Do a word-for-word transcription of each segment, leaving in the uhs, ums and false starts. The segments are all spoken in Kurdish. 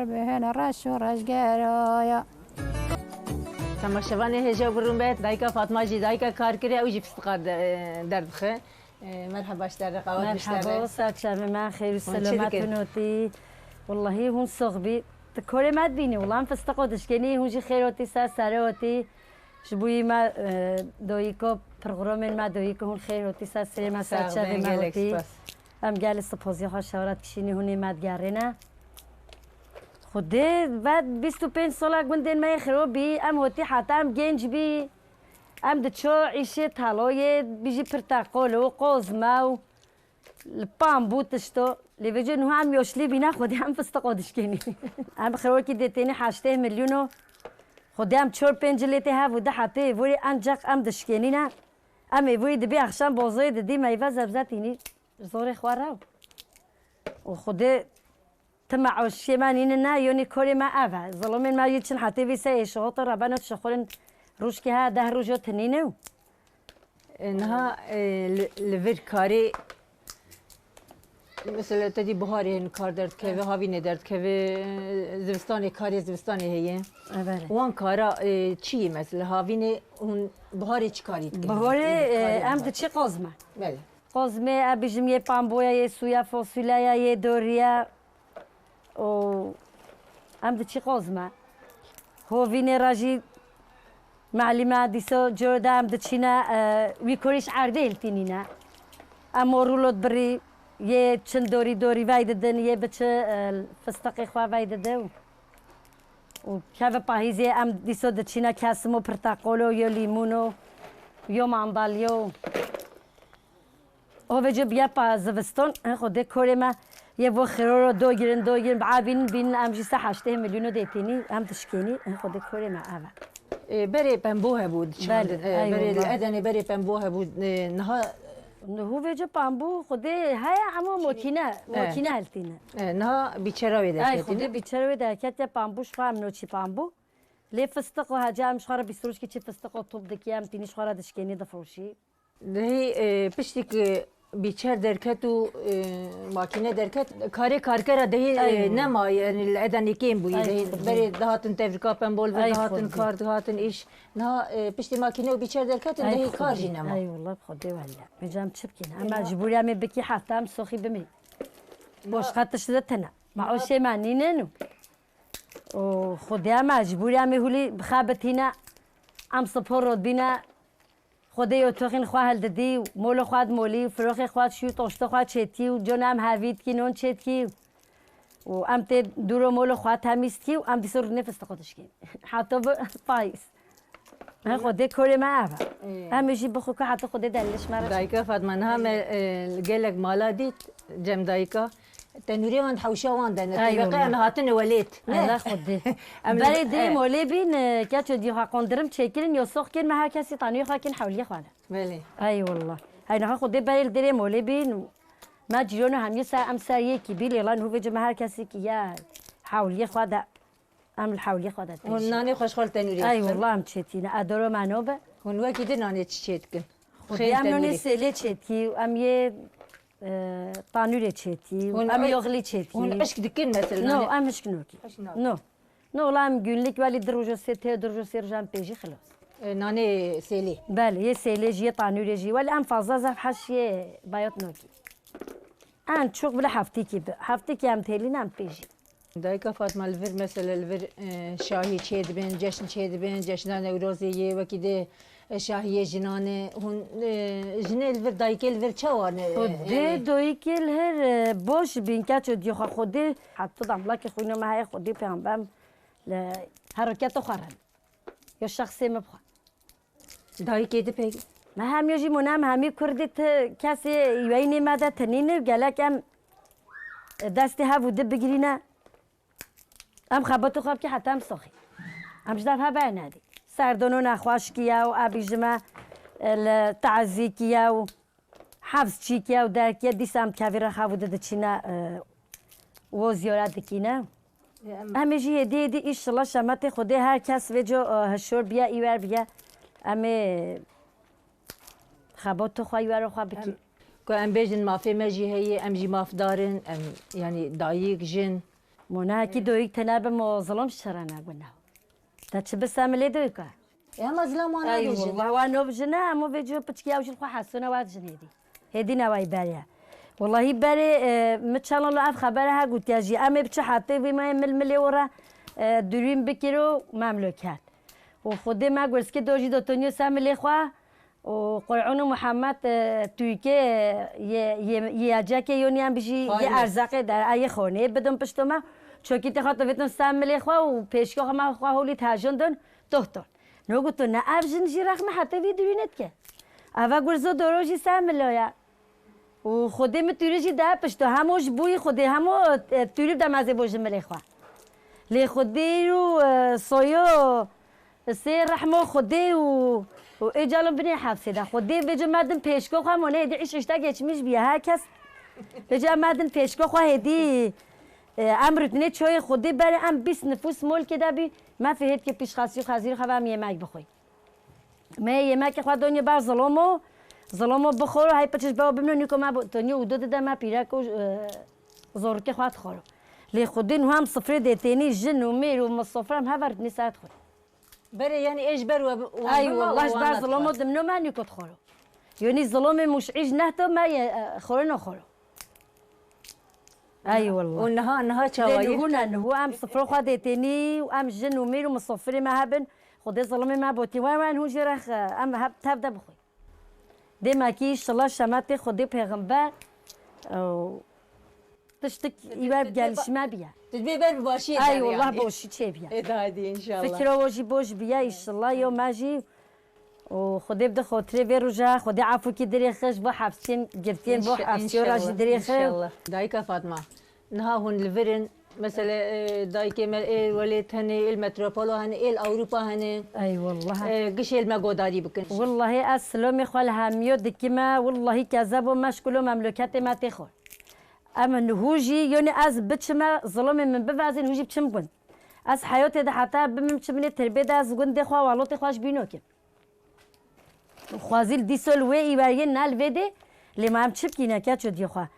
Bihêne reş û reşgeraya. Temaşevanê hêja û birûn be, dayika Fatma jî dayika karkirê, ew jî fistiqa de-, derdixe. E, merheba, ji te re qewet bişte. Merhaba, serçavê me, xêr û selamet hûn hotî. Wellahî hûn sox bî. Tu korê me dibînî, wela em fistiqo dişkênî, hûn jî xêr hotî, ser serê hotî. Ji bo yî me, e, doyîko, programên me doyîko hûn xêr hotî, ser serê me, serçavê me hotî. Em gelê sipoziya xwe şewrat kişînî hûn ê me digerîne. Xwedê ve bîst û pênc sala gundên me yê xiro bî, em hotî heta em genc bî. Em diço îşê taloyê, bijî pirteqol û qozme û li pambû tişto. Lê vêce niha em yoşlî bîne, xwedê em fistiqo dişkênî. Em xirokî dê tênî heştê milyûn o. Xwedê em çor pênc lê tê hev û di hetê êvorî enceq em dişkênîne. Em êvorî dibê exşam bozoyê didî meyve zebze tînî. Zorê xwe rew. Û xwedê Ti meoşiyê me nîne ne, yonî korê me ev e. Zilomên me yî çin hetê vî se êşihoto re beno şixulin rûşkê he deh rûjo tinîne û. E, niha, e, li, li vir karê, mesela te dî biharê hin kar derdikeve, havînê derdikeve, e, zivistanê karê zivistanê heye. Ev e. Wan kara, e, çi yî mesela? Havînê hûn biharê çi karî dikin? Biharê, e, em diçî qozme. Belê. Qozmê, e, bijim yê pamboya, yê suya, fasulyeya, yê doriya. û em diçî qozme. Hovînê re jî malîme dîso cor de em diçîne, e, wî korîş erdê hiltînîne. Em o rûlot birî yê çin dorî dorî vey didin, yê biçi, e, fistiqê xwe vey dide û, û keve pahîzê em dîso diçîne kesim û pirteqol û yo lîmûn û yo mandalyo. Ove cib ya pa ziviston, en xwedê korê me yê vo xiroro dogirin, dogirin, bi abînin bînin, em jî se heştê milyûno dê tênî, em dişkênî, en xwedê korê me ev e. E, berê pembo hebû, diçandin. Belê, e, ey berê li wela. Edenê berê pembo hebû, e, niha. Niha vêce pambû xwedê heye, ema mokîne, e, mokîne heltîne. E, niha bîçera wê derketîne. Ey xwedê bîçera wê derketiye pambû, ji xwe em noçî pambû. Lê fistiq û hece em ji xwe re bîst rojkî çi fistiq û top dikî, em tînî ji xwe re dişkênî difroşî. Dehî, e, piştî ku bîçer derket û, e, makîne derket, karê karkera dehî, e, ey nema, yani li Edenê kêm bûye. Ey dehî xwedê. Berê dihatin tevrika pembol ve, ey dihatin xwedê, kar, dihatin îş. Niha, e, piştî makîne û bîçer derketin, ey dehî kar xwedê, jî nema. Ey wallah, bi xwedê wele. Vêca em çi bikîn? Em mecbûr em ê bikî heta em soxî bimî. Boşqa tişt de tine. Meoşê me nînin û, û xwedê em mecbûr em ê hûlî bixebitîne. Em sipor rot bîne. Xwedê yo toxîn xwe hildidî û molo xwe dimolî û firoxê xwe dişî û toşto xwe çêdikî û cona em hevî dikî, non çêdikî û em tê dûro molo xwe temîz dikî û em dîso rûnê fistiqo dişkîn. Heta bi payîz. He, xwedê korê me ev e. Ê. Em ê jî bixwe ka heta xwedê deliliş me re. Dayika Fatma, niha me, e, gelek mala dît, cem dayika. Tenûrê wan di hewşa wan de ne. Ey têveqe wallah. Em hatine welêt. Ne? Ela xwedê. Em berê dirê, e, molê bîn, e, keço dî xwe qondirim çêkirin, yo sox kirin me her kesî tanûyê xwe kin hewliyê xwe de. Belê. Ey wallah. Hey niha xwedê berê li dirê molê bîn. Me cîrono hemî ser em ser yekî bî, lê lan hûvê cime her kesî ki ya hewliyê xwe de. Em li hewliyê xwe de têjin. Hûn nanê xwe ji xwe li tenûrê dixin? Ey wallah em çêtîne. Edoro me nobe. Hûn wekî di nanê çi çêdikin? Xwedê em nonê sêlê çêdikî û em yê, e, tanûrê çêdikî û em yoxlî çêdikî. Hûn işk dikin mesela? No, em işk nokî. Işk nokî. No. No, wela em günlük welî du rojo sê, tê du rojo sê rojan pêjî xilos. E, nanê sêlê? Belê, yê sêlê jî, yê tanûrê jî. Welî em fazla zaf heş yê bayot nokî. En çok bile heftîkî bi. Heftîkî em têlîne em pêjî. Dayika Fatma, li vir mesela li vir, e, şahî çêdibin, ceşn çêdibin, ceşna Newrozê yê wekî dê, e, şahiyê jinan e. Hûn, e, jinê li vir, dayikê li vir çawa ne? Xwedê doyikê li her, e, boş bin, keço diyo xwe Xwedê. Heta damlakê xwîno me heye Xwedê peyxember li hereketa xwe re. Yo şexsê min bi xwe. Dayikê di pêk. Me hemî jî mûne em hemî kurdî ti kesê weynê me de tinîne û gelek em destê hev û di bigirîne. Em xebetû xwe bikî heta em soxî. Em ji dev hebe nedî. Serdono nexweş kiye û ebî ji me, e, li tazî kiye û Hefz çîkiye û derkiye, dîsa em dikevî re xev û di diçîne, e, wo ziyaret dikîne. Em ê jî hêdî hêdî înşallah şemetê Xwedê her kes vêco, e, hişor biye, îwer biye. Em ê xebot tu xwe îwer xwe bikî. Em, ku em bêjin mafê me jî heye, em jî mafdar in, em, yanî dayik, jin, Mo nehekî doyîk tene bi mo zilam şerene guna. Te çi bi semilê doyka? E, hema zilam wan Ay nabêjin. Wallah, wan nobijine, hemû vê cî piçkî ew jî xwe hesûne wa dijin hêdî. Hêdî newayî beriye. Wallahî berê, e, mi çend lo ev xebere he gotiye jî. Em ê biçi hetê vî me mil milê ora, e, durîn bikiro memleket. Û Xwedê me gurskê do jî do tonyo semilê xwe. Û Qur'an û Muhammed, e, Türkiye, ye, ye, yiyecekê yonî em bijî, ye Hayır. Erzaqê de, e, yê xonê bidin pişto me. Çokî te xwe tovêtin semilê xwe û pêşko xwe me xwe holî tejin din, tohton. No goto, ne ev jin jî rexme heta vî durî nedike. Eva gurzo doro jî semilo ya. Û Xwedê min tûrî jî de pişto. Hemo ji bo yî Xwedê, hemo, e, tûrî de mezê bo ji milê xwe. Lê Xwedê û, e, soyo, sê rehmo Xwedê û, û ê calon binê hefsê de. Xwedê vê cû me din pêşko xwe mone hêdî îş îşte geçmiş biye. Her kes vê cû me din pêşko xwe hêdî, e, em rûtinê çoyê Xwedê berê em bîst nifûs molkê de bî. Me fihêt ki pîşxasî û xezîr xwe ve em yemek bixwî. Me yemekê xwe donye ber zilomo, zilomo bixwero, hey piçiş bewa bimno, nîko me bo-, tonye û do dide me pîrek û, e, zorikê xwe dixwero. Lê Xwedê niha em sifrê dê tênî jin û mêr û misafir em hever nî ser dixwin. Berê, yanî ê ji ber we bi-, wan Ay bima wallah, wan ji ber zilomo dimno me nîko dixwero. Yonî zilomê muş'î ji nehto me ye, e, xwero nexwero. Ay wallah. Û niha, niha çawa Lê ye? Niho ne, niho em sifro xwe dê tênî û em jin û mêr û misafirê me hebin. Xwedê zilimê me botî. Wen wen hûn jê re xe-, em hep tev de bixwî. Dêmekî şila şemetê Xwedê pêxember, ew, tiştik îwer gelişme biye. Tu dibê ber bi başiyê Ay derê wallah yanî. Boşî çêbiye. Ê, hadi inşallah. Fikra o jî boş biye inşallah yo me jî. Û Xwedê bide xotirê vê roja, Xwedê efûkî dirêxe ji bo hepsiyên girtiyên bo Înşa-, hepsiyo re jî inşallah, dirêxe. Inşallah. Dayika Fatma, niha hûn li vir in, mesele, e, dayikê me ê welêt hene, ê li metropolo hene, ê li Ewropa hene. Ey wallah. E, gişê li me godarî bikin. Wallahî ez silomê xwe li hemiyo dikime, wallahî kezebo meşgulo memleketê me tê xwe. Em nihû jî, yonî ez biçime, zilomê min bivezin, hû jî biçim gund. Ez heyatê de heta bimim çi binê tirbê de ez gundê xwe, walotê xwe ji bîno kim. Xwezî li dîso li wê îweriyê ne li vê dê, lê ma em çi bikîne keço diyê xwe.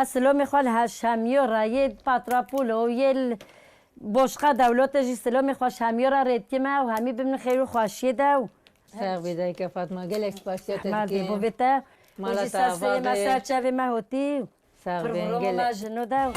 Ez silomê xwe li her şemiyo re, yê Patrapulo, yê li boşqa dewlete jî silomê xwe şemiyo re rê dikime û hemî bimnin xêr û xweşiyê de û Sax bî dayika Fatma, gelek spasiya te Hema dê bo dikim. Vê te. Mala Û jî te ser ava serê me, be. Ser çavê me hotî. Sax Pir bin, vuroma gelek. Me jino de.